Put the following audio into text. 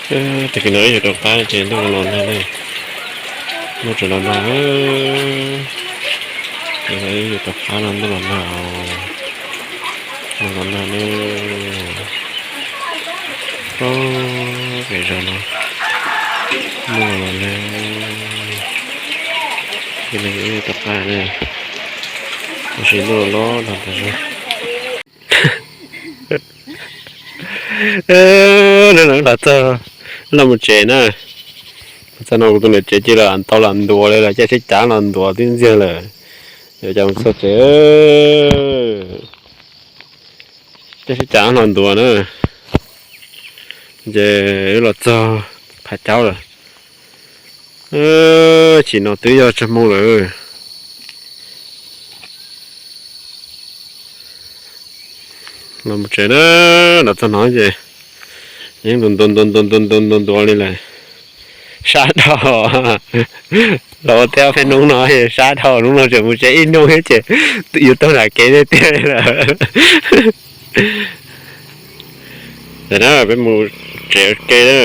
Tag kis no wb yuav rov qab ces ntuj los nag ne, ntuj tseem los nag. Wb yuav rov qab no ntuj los nag, ntuj los nag ne. Pem zos no ntuj los nag, ces wb yuav rov qab na, tab sis ntuj los los nag tas zog. Los txog, los mus tsev na. Los txog no kuv tus niam tsev cia li tau los ntuas li lawm, caij tsheb cav los ntuas tib ntxiag lawm. Yuav cas mus txog tsev, caij tsheb cav los ntuas na. Ces wb los txog Phav Caub lawm. Chim no twb yog tsawg moo lawm. Los mus tsev na, los txog no ces yeej ntuas ntuas ntuas ntuas ntuas ntuas ntuas li lawm. Sab dhau, los ua teb ob peb hnub no sab dhau, hnub no tseem mus tsev ib hnub thiab ces yus tuaj nram kev tiag tiag li lawm. Ces na peb mus tsev ua ke na.